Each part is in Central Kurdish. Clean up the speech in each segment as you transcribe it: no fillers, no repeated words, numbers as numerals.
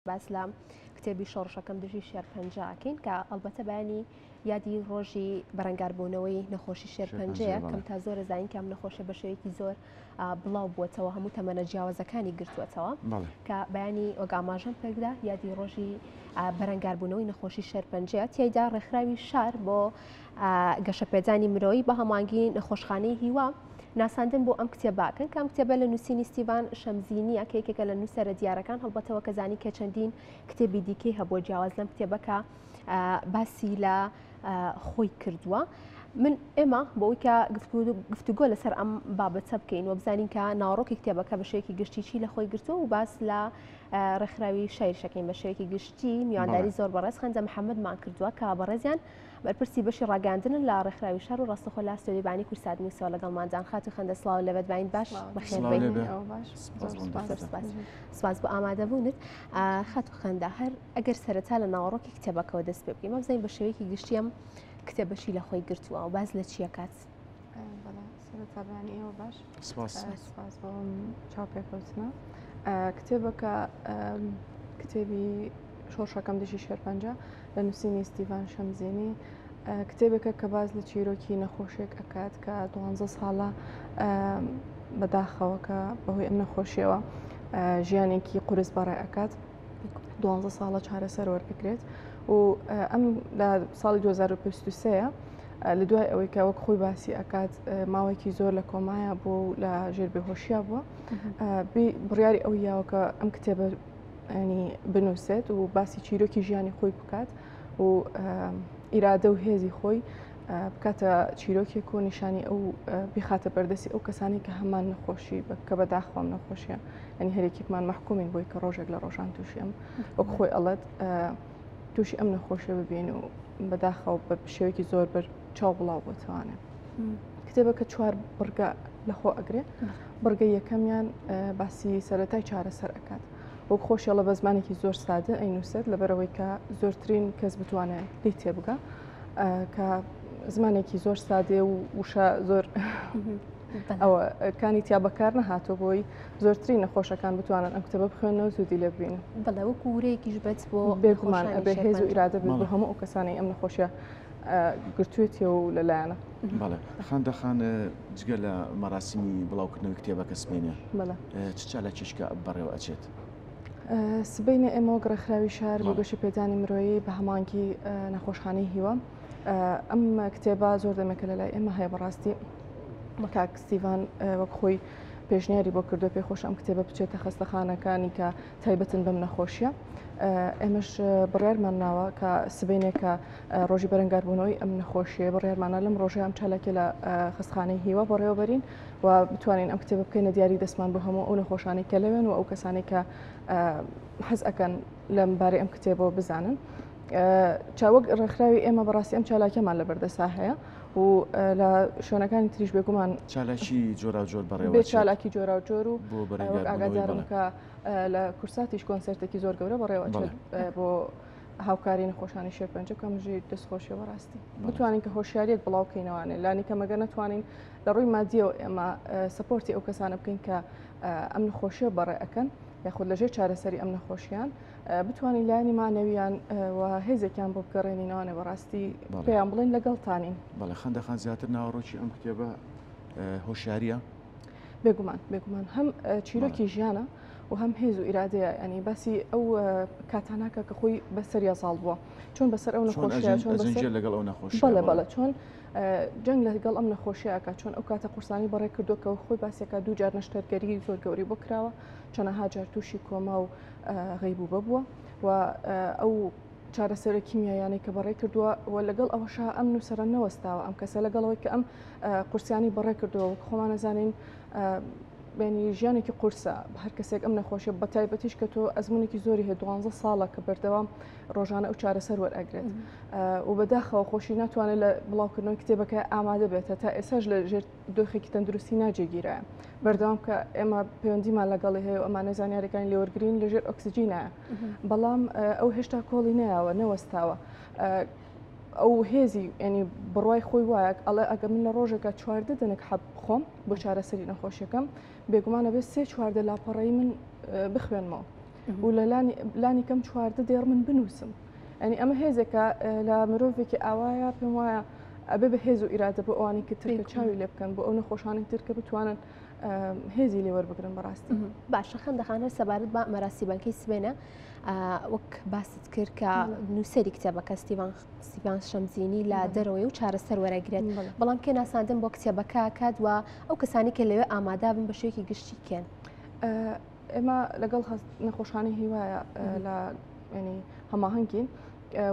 باس لە کتێبی شۆڕشەکەم دژی شێرپەنجە ئەکەین کە ئەڵبەتە بەیانی یادی ڕۆژی بەرەنگاربوونەوەی نەخۆشی شێرپەنجەیە کەم تا زۆرە زانین کە ئەم نەخۆشە بە شێوەیەکی زۆر بڵاو بووەتەوە هەموو تەمەنە جیاوازەکانی گرتووەتەوە کە بەیانی وەک ئاماژەم پێکدا یادی ڕۆژی بەرەنگاربوونەوەی نەخۆشی شێرپەنجەیە تیایدا ڕێکخراوی شار بۆ گەشەپێدانی مرۆیی بە هەمانگی نەخۆشخانەی هیوا ناساندن بۆ ئەم کتێبە ئەکەن کە ئەم کتێبە لە نووسینی ستیڤان شەمزینییە کە یەکێکە لە نووسەرە دیارەکان هەڵبەتە وەکە زانی کە چەندین کتێبی دیکەی هەبووە جیاواز لەم کتێبە کە باسی لە خۆی کردووە. من ئێمە بۆ ئەوەی کە گفتوگۆ لەسەر ئەم بابەتە بکەین و بزانین کە ناوەڕۆکی کتێبەکە بە شێوەیەکی گشتی چی لە خۆی گرتووە و باس لە ڕێکخراوی شایرشەکەین بە شێوەیەکی گشتی میوانداری زۆر بەڕێز خەندە محەممەدمان کردووە کە بەڕێزیان بەرپرسی بەشی ڕاگەیاندنن لە ڕێکخراوی شار و ڕاستەخۆ لە ستۆدیۆی بانی کوردسات نیوسەوە لەگەڵماندان. خاتوو خەندە سڵاو لەبەت باین باش بەخێر سڵاو بێی. لێبێ. ئەوە باش. سپاس زۆر بۆ سپاس. زۆر سپاس. سپاس بۆ ئامادەبوونت. خاتوو خەندە هەر ئەگەر سەرەتا لە ناوەڕۆکی کتێبەکەوە دەست پێ بکەین، بزانین بە شێوەیەکی گشتی ئەم کتێبە چی لە خۆی گرتووە و باس لە چی ئەکات؟ بەڵێ سەرەتا بەیانی ئێوە باش. سپاس. سپاس بۆ ئەم چاوپێکەوتنە. کتێبەکە کتێبی شۆڕشەکەم دژی شێرپەنجە لە نووسینی ستیڤان شەمزینی کتێبێکە کە باس لە چیرۆکی نەخۆشێک ئەکات کە دوانزە ساڵە بەداخەوە کە بەهۆی ئەم نەخۆشیەوە ژیانێکی قورس بەڕێ ئەکات دوانزە ساڵە چارەسەر وەرئەگرێت و ئەم لە ساڵی 2023 لە دوای ئەوەی کە وەک خۆی باسی ئەکات ماوەیەکی زۆر لە کۆمایە بوو و لە ژێر بێهۆشیە بووە بڕیاری ئەو یاوە کە ئەم کتێبە ینی بنووسێت و باسی چیرۆکی ژیانی خۆی بکات و ئیرادە و هێزی خۆی بکاتە چیرۆکێک و نیشانی ئەو بخاتە بەردەستی ئەو کەسانی کە هەمان نەخۆشی کە بەداخوام نەخۆشیە ئەنی هەرێکێکمان مەحکومین بۆی کە ڕۆژێک لە ڕۆژان تووشی ئەم وەک خۆی ئەڵێت تووشی ئەم نەخۆشیە ببین و بەداخەوە بە شێوەیەکی زۆر بەر چاو بڵاو بۆتەوانێ کتێبەکە چوار بڕگە لەخۆ ئەگرێ بڕگەی یەکەمیان باسی سەرەتای چارەسەر ئەکات وەک خۆشیڵە بە زمانێکی زۆر سادە ئەینووسێت لەبەرەوەی کە زۆرترین کەس بتوانێت لی تێبگا کە زمانێکی زۆر سادێ و وشە زۆر ئەوە کانی تیا بەکار نەهاتۆ بۆی زۆرترین نەخۆشەکان بتوانن ئەم کتێبە بخوێنەوە سوودی لێ ببینن. بەڵێ وەکو ورەیەکیش بێت بۆ بێگومان نەخۆشانی ئەبێ هێز و شێرپەنجە. ئیرادە بێت بۆ بەڵێ. هەموو ئەو کەسانەی ئەم نەخۆشیە گرتوێتی و لەلایەنە. بەڵێ خان دەخان جگە لە مەراسیمی بڵاوکردنەوەی کتێبەکە سبەینێ بەڵێ. چ چالاکیەکە بەڕێوە ئەچێت؟ سبەینێ ئێمە وەک ڕێکخراوی شار بۆ بەڵێ. گەشەپێدانی مرۆیی بە هەماهەنگی نەخۆشخانەی هیوا ئەم کتێبە زۆر دەمێکە لەلای ئێمە هەیە بەڕاستی کاک ستیڤان وەک خۆی پێشنیاری بۆ کردو پێ خۆش ئەم کتێبە بچێتە خەستەخانەکانی کە تایبەتن بەم نەخۆشیە ئێمەش بڕیارمان ناوە کە سبینێکە ڕۆژی بەرەنگاربوونەوەی ئەم نەخۆشیە بڕیارمانە لەم ڕۆژە ئەم چالاکی لە خەستخانەی هیوا بەڕێوەبەرین و بتوانین ئەم کتێبە بکەینە دیاری دەستمان بۆ هەموو ئەو نەخۆشانەی کە لەوێن و ئەو کەسانی کە حەز ئەکەن لەم بارەی ئەم کتێبەوە بزانن. چاوەک ڕێکخراوی ئێمە بەڕاستی ئەم چالاکیەمان لە بەردەسا هەیە و لە شوێنەکانی تریش بێگومان چالاکی جۆراوجۆر بەڕێوە بێ چالاکی جۆراوجۆر و بۆ وەک ئاگادارم کە لە کورساتیش کۆنسێرتێکی زۆر گەورە بەڕێوە بۆ هاوکاری نەخۆشانی شێرپەنجە کە مژی دەستخۆشیە بەڕاستی بتوانین کە هۆشیاریەک بڵاو بکەینەوانێ لانی کە مەگەر نەتوانین لە ڕووی مادیەوە ئێمە سەپۆرتی ئەو کەسانە بکەین کە ئەم نەخۆشیە بەڕێ ئەەکەن یاخود لەژێر چارەسەری ئەم نەخۆشیان بتوانین لایەنی مانەویان و هێزێکیان بۆ بگەڕێنینەوانێ بەڕاستی پێیان بڵێن لەگەڵتانین. بەڵێ خەندەخان زیاتر ناوەڕۆکی ئەم کتێبە هۆشیاریە؟ بێگومان بێگومان هەم چیرۆکی ژیانە و هەم هێز و ئیرادەیە ینی باسی ئەو کاتاناکە کە خۆی بەسەریا زاڵ بووە چۆن بەسەر ئەو نەخۆشیە چۆن بەسەر لەگەڵ ئەو نەخۆش بەڵێ بەڵێ چۆن جەنگ لەگەڵ ئەم نەخۆشیەکە چۆن ئەو کاتە قورسانی بەڕێ کردو کە خۆی باسێکە دوو جار نەشتەرگەری زۆر گەوری بۆ کراوە چەنەها جار تووشی کۆما و غەیبوبە بووە و ئەو چارەسەرە کیمیاییانەی کە بەڕێ کردووە و لەگەڵ ئەوەشا ئەم نووسەرە نەوەستاوە ئەم کەسە لەگەڵەوەی کە ئەم قورسیانی بەڕێ کردووە وەک خۆمان نەزانین بینی ژیانێکی قورسە هەر کەسێک ئەم نەخۆشیە بە تایبەتیش کە تۆ ئەزمونێکی زۆری هەیە دوانزە ساڵە کە بەردەوام ڕۆژانە ئەو چارەسەر وەرئەگرێت و بەداخەوە خۆشی ناتوانێت لە بڵاوکردنەوەی کتێبەکە ئامادە بێتە تا ئێساش لە ژێر دۆخێکی تەندروستی ناجێگیرایە بەردەوام کە ئێمە پەیوەندیمان لەگەڵی هەیە و ئەمانە زانیاریەکانی لێوەرگین لەژێر ئۆکسجینە بەڵام ئەو هێشتا کۆڵی نایەوە نەوەستاوە ئەو هێزی ینی بڕای خۆی وایە ئەڵێ ئەگە من لە ڕۆژێکە 14 دەنک حەب بخۆم بۆ چارەسەری نەخۆشیەکەم بێگومانە بێ سێ 14 لاپەڕەی من بخوێنمەوە. و لە لانی کەم 14 دێڕ من بنووسم ئەنی ئەمە هێزێکە لە مرۆڤێکی ئاوایە پێم وایە ئەبێ بە هێز و ئیرادە بۆ ئەوانی کە ترکە چاوی لێ بکەن بۆ ئەو نەخۆشانی ترکە بتوانن هێزی لێ وەربگرن بەڕاستی. باشە خەندەخان هەر سەبارەت بە مەراسیمەکەی سبێنە وەک باست کرد کە نووسەری کتێبەکە ستیڤان ستیڤان شەمزینی لە دەرەوەی و چارەسەر وەرەگرێت بەڵام کێ ناساندن بۆ کتێبەکە کات و ئەو کەسانی کە لەوێ ئامادا بن بە شێوەیەکی گشتی کێن؟ ئێمە لەگەڵ نەخۆشخانەی هیوایە لە ینی هەماهەنگین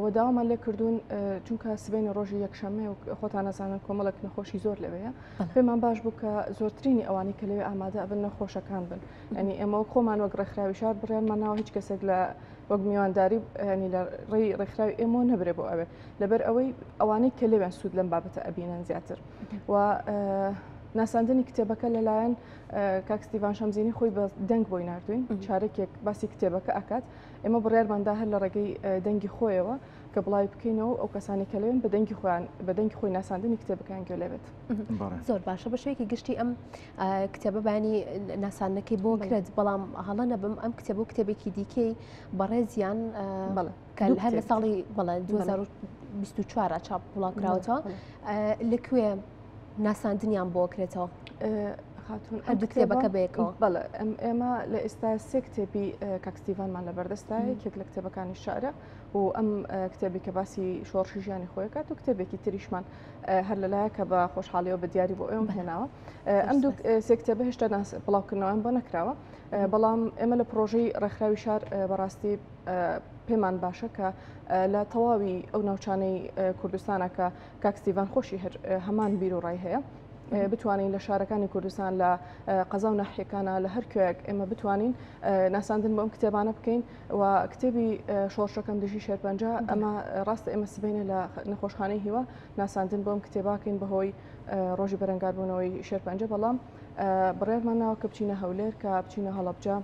و داوامان لێ کردوون چونکە سبەینێ ڕۆژی یەکشەممەیە و خۆتان ئەزانن کۆمەڵێک نەخۆشی زۆر لەوێیە پێمان باش بوو کە زۆرترینی ئەوانەی کە لەوێ ئامادە ئەبن نەخۆشەکان بن ینی ئێمە وەک خۆمان وەک ڕێکخراوی شار بڕیارمان ناوە هیچ کەسێک لە وەک میوانداری ینی لە ڕێی ڕێکخراوی ئێمە نەبرێ بۆ ئەوێ لەبەر ئەوەی ئەوانەی کە لەوێن سوود لەم بابەتە ئەبینن زیاتر و ناساندنی کتێبەکە لەلایەن کاک ستیڤان شەمزینی خۆی بە دەنگ بۆی ناردوین چارەکێک باسی کتێبەکە ئەکات ئێمە بڕیارماندا هەر لە ڕێگەی دەنگی خۆیەوە کە بڵاوی بکەینەوە ئەو کەسانی کە لەوێن بە دەنگی خۆیان بە دەنگی خۆی ناساندنی کتێبەکەیان گوێ لێبێت. زۆر باشە بە شێوەیەکی گشتی ئەم کتێبە بانی ناساندنەکەی بۆ کرد بەڵام هەڵە نەبم ئەم کتێب و کتێبێکی دیکەی بەڕێزیان کە هەر لە ساڵی بەڵێ 2024 چاپ بڵاو کراوەتەوە لەکوێ ناساندنیان بۆ کرێتەوە؟ خاتون هەردوو کتێبەکە بەیەکەوە بەڵێ ئێمە لە ئێستا سێ کتێبی کاک ستیڤانمان لە بەردەستە یەکێک لە کتێبەکانی شعرە و ئەم کتێبی کە باسی شۆڕشی ژیانی خۆیکات و کتێبێکی تریشمان هەر لەلایە کە بە خۆشحاڵیەوە بە دیاری بۆ ئێوەم هێناوە ئەم دوو سێ کتێبە هێشتا بڵاوکردنەوەیان بۆ نەکراوە بەڵام ئێمە لە پرۆژەی ڕێکخراوی شار بەڕاستی پێمان باشە کە لە تەواوی ئەو ناوچانەی کوردستانە کە کاک ستیڤان خۆشی هەر هەمان بیر و ڕای هەیە بتوانین لە شارەکانی کوردستان لە قەزا و ناحیەکانە لە هەر کوێک ئێمە بتوانین ناساندن بۆ ئەم کتێبانە بکەین و کتێبی شۆڕشەکەم دژی شێرپەنجە ئەمە ڕاستە ئێمە سبینە لە نەخۆشخانەی هیوا ناساندن بۆم کتێباکەین بەهۆی ڕۆژی بەرەنگاربوونەوەی شێرپەنجە بەڵام بڕیارمان ناوە کە بچینە هەولێر کە بچینە هەڵەبجە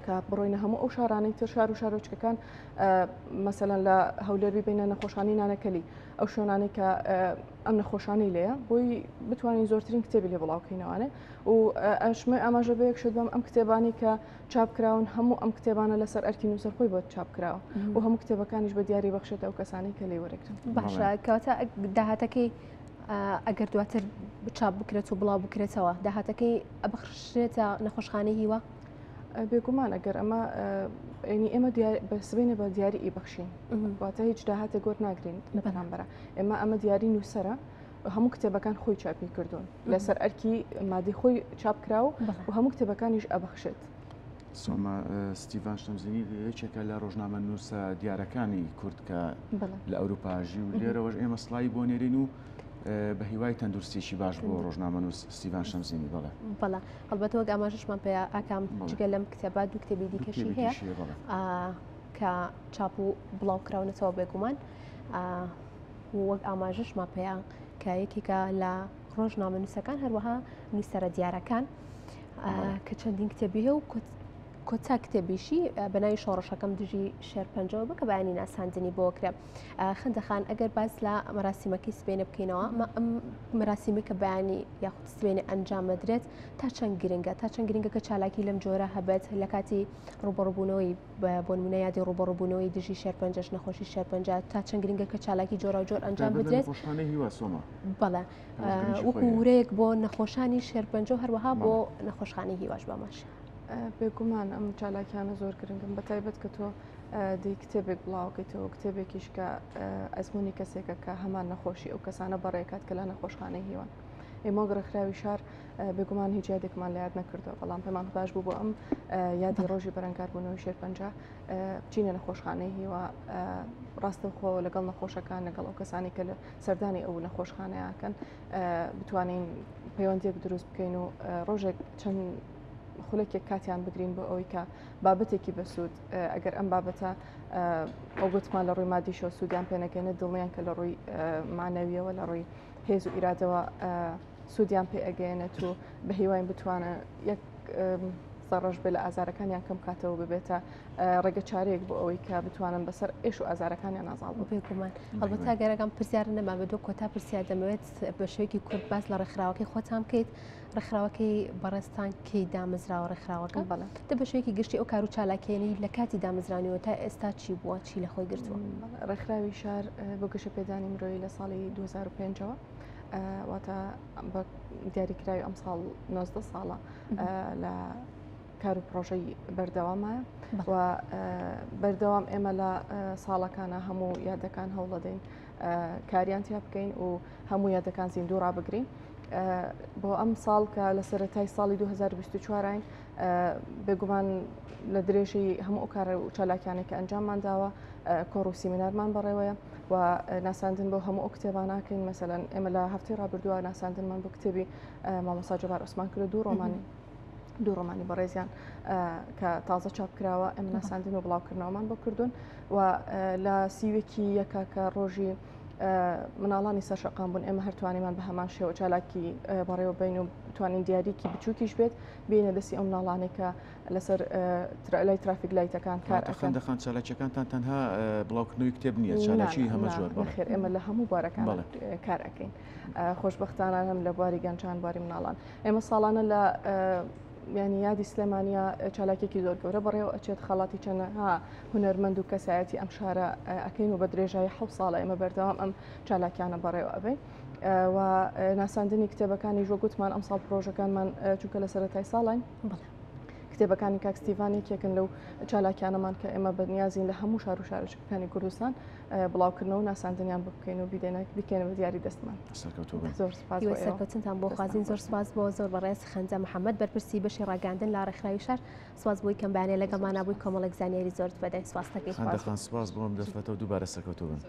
کە بڕۆینە هەموو ئەو شارانەی تر شار و شارۆچکەکان مەسەلەن لە هەولێر بیبینە نەخۆشانی نانەکەلی ئەو شوێنانەی کە ئەم نەخۆشانەی لێیە بۆی بتوانین زۆرترین کتێبی لێ بڵاوکەینەوانێ و ئەشمە ئاماژە بە یەک شت بەم ئەم کتێبانی کە چاپ کراون هەموو ئەم کتێبانە لەسەر ئەرکی نووسەر خۆی بۆ چاپ کراوە و هەموو کتێبەکانیش بە دیاری بەخشێتە ئەو کەسانەی کە لێی وەرەگرن. باشە کەواتە داهاتەکەی ئەگەر دواتر چاپ بکرێت و بڵاو بکرێتەوە داهاتەکەی ئەبەخشرێتە نەخۆشخانەی هیوا؟ بێگومان ئەگەر ئەمە ینی ئێمە بە سبینە بە دیاری ئی بەخشین واتە هیچ داهاتێک گۆر ناگرین لە بەرامبەرە ئێمە ئەمە دیاری نووسرە هەموو کتێبەکان خۆی چاپی کردوون لەسەر ئەرکی مادی خۆی چاپ کرا و هەموو کتێبەکانیش ئەبەخشێت. سۆما ستیڤان شەمزینی یەکێکە لە ڕۆژنامە نووسە دیارەکانی کورد کە لە ئەوروپاژی و لێرەوەش ئێمە سڵاوی بۆ نێرین و بە هیوای تەندروستیی باش بۆ ڕۆژنامەنووس ستیڤان شەمزینی بەڵێ. بەڵێ هەڵبەتە وەک ئاماژەشمان پێ ئاکام جگە لەم کتێبە دوو کتێبی دیکەشی هەیە کە چاپ و بڵاو کراونەتەوە بێگومان وەک ئاماژەشمان پێیان کە یەکێکە لە ڕۆژنامەنووسەکان هەروەها نووسەرە دیارەکان کە چەندین کتێبی هەیە و کۆتا کتێبیشی بە ناوی شۆڕشەکەم دژی شێرپەنجەوە بکە بەیانی ناساندنی بۆ کرێ خەندەخان ئەگەر باس لە مەراسیمەکەی سبێنە بکەینەوە ئەم مەراسیمی کە بەیانی یاخود سبێنێ ئەنجام دەدرێت تا چەند گرنگە تا چەند گرنگە کە چالاکی لەم جۆرە هەبێت لە کاتی ڕوبەڕبوونەوەی بۆ نمونە یادی ڕوبەڕبوونەوەی دژی شێرپەنجەش نەخۆشی شێرپەنجە تا چەند گرنگە کە چالاکی جۆراوجۆر ئەنجام بدرێت بەڵێ وەکو ورەیەک بۆ نەخۆشانی شێرپەنجە و هەروەها بۆ نەخۆشخانەی هیواش بەمەش. بێگومان ئەم چالاکیانە زۆر گرنگن بە تایبەت کە تۆ دەی کتێبێک بڵاوکەیتەوە کتێبێکیش کە ئەزمموی کەسێکە کە هەمان نەخۆشی ئەو کەسانە بەڕێکات کە لە نەخۆشخانەی هیوان ئێمە وەک ڕێکخراوی شار بێگومان هیچ یادێکمان لە یاد نەکردەوە بەڵام پێمان باش بوو بۆ ئەم یادی ڕۆژی بەرەنگاربوونەوەی شێرپەنجە بچینە نەخۆشخانەی هیوا ڕاستەوخۆ لەگەڵ نەخۆشەکان لەگەڵ ئەو کەسانی کە لە سەردانی ئەو نەخۆشخانەیەکەن بتوانین پەیوەندیەک دروست بکەین و ڕۆژێک چەند خولەکێک کاتیان بگرین بۆ ئەوەی کە بابەتێکی بەسوود ئەگەر ئەم بابەتە ئەو گوتمان لە ڕووی مادیشەوە سوودیان پێنەگەێنێت دڵنیان کە لە ڕووی مانەویەوە لە ڕووی هێز و ئیرادەوە سوودیان پێ ئەگەیەنێت و بە هیواین بتوانە یەک زەڕەش بێ لە ئازارەکانیان کەم کاتەوە ببێتە ڕێگە چارەیەک بۆ ئەوەی کە بتوانن بەسەر ئێش و ئازارەکانیان نازاڵ بن. بێگومان هەڵبەتە گەرەکەم پرسیار نەما بە دوو کۆتا پرسیار دەمەوێت بە شێوەیەکی کورت باس لە ڕێکخراوەکەی خۆتان بکەیت ڕێکخراوەکەی بەڕێزتان کەی دامەزراوە ڕێکخراوەکە بەڵێ. دە بە شێوەیەکی گشتی ئەو کار و چالاکیانەی لە کاتی دامەزرانیەوە تا ئێستا چی بووە چی لە خۆی گرتووە؟ ڕێکخراوی شار بۆ گەشەپێدانی مرۆیی لە ساڵی 2005ەوە واتە بە دیاریکراوی ئەمساڵ 19 ساڵە لە کار و پرۆژەی بەردەوامە و بەردەوام ئێمە لە ساڵەکانە هەموو یادەکان هەوڵەدەین کاریان تیا بکەین و هەموو یادەکان زیندوو ڕابگرین. بۆ ئەم ساڵ کە لە سەرەتای ساڵی 2024 بێگومان لە درێژەی هەموو ئەو کار و چالاکیانێک کە ئەنجاممان داوە کۆڕ و سیمینارمان بەڕێوەیە و ناساندن بۆ هەموو ئەو کتێباناکەین مەسەلەن ئێمە لە هەفتەی ڕابردووە ناساندنمان بۆ کتێبی مامۆستا جەبار عوسمان کرد دوو ڕۆمانی دوو ڕۆمانی بەڕێزیان کە تازە چاپ کراوە ئەم ناساندن و بڵاوکردنەوەمان بۆ کردوون و لە سیوێکی یەکە کە ڕۆژی مناڵانی سەرشەقام بوون ئێمە هەرتوانیمان بە هەمان شێوە چالاکی بەڕێوە بین و توانین دیاریکی بچووکیش بێت بینە دەستی ئەو مناڵانێک کە لەسەر لای ترافیک لایتەکان کار ئەکەن. خەندە خان چالاکیەکانتان تەنها بڵاوکردنەوەی کتێب نییە چالاکی هەمە جۆر بەڵێ. نەخێر ئێمە لە هەموو بوارەکان کار ئەکەین خۆشبەختانە هەم لە بواری گەنجان بواری مناڵان ئێمە ساڵانە لە ینی یادی سلێمانیا چالاکێکی زۆر گەورە بەڕێوە ئەچێت خەڵاتی چەنەها هونەرمەند و کەسایەتی ئەم شارە ئەکەین و بە درێژایی حەو ساڵە ئێمە بەردەوام ئەم چالاکیانە بەڕێوە ئەبەین. و ناساندنی کتێبەکانی ژۆ گوتمان ئەم ساڵ پرۆژەکانمان چونکە لە سەرەتای ساڵین کتێبەکانی کاک ستیڤان یەکێکن لەو چالاکیانەمان کە ئێمە بەنیازین لە هەموو شار و شارۆچکەکانی کوردستان بڵاوکردنەوە و ناساندنیان بکەین و بیدەنە بیکەینە بە دیاری دەستمان. سەرکەوتوو بن. زۆر سپاس بۆ ئێوە. سەرکەوتنتان بۆ خوازین زۆر سپاس بۆ زۆر بەڕێز خەنجە محەممەد بەرپرسی بەشی ڕاگەاندن لە ڕێکخراوی شار سپاس بۆی کەم بەیانە لەگەڵمانا بووی کۆمەڵێک زانیاری زۆرت بەداین سپاس دەکەین. خەندە خان سپاس بۆ ئەم دەرفەتە و دووبارە سەرکەوتوو بن.